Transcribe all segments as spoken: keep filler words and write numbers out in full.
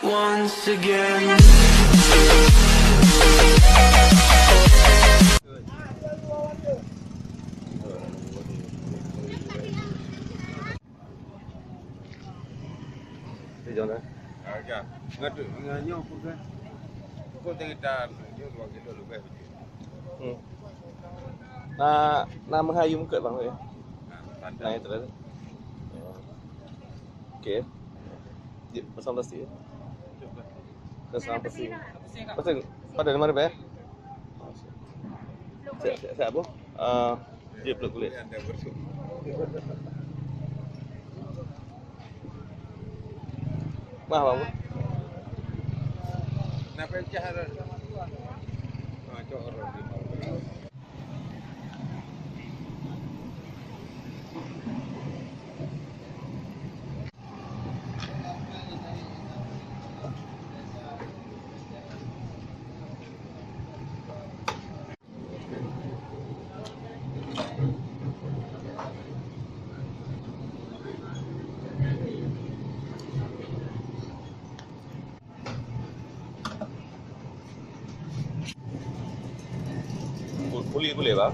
Once again. Di sana. Ah, ya. Ngadu, nganyo pun kan. Kok tengah tan, dia dua kilo lebih. Hmm. Na, na meuhayu meukeut bang, ya? Nah, itu kan. Oke. Jeuet pasang plastik, ya? Pasang plastik. Plastik. Pada lima ribu, ya? Siap, siap, siap, Bu. Ah, jeuet peluk kulit. Mah, Bang. Kenapa pecah tu? Ah, cok orang di bawah. Pu-, puléh-puléh, bah.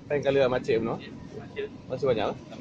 Laén kali macet bunoe. Masih banyak lah.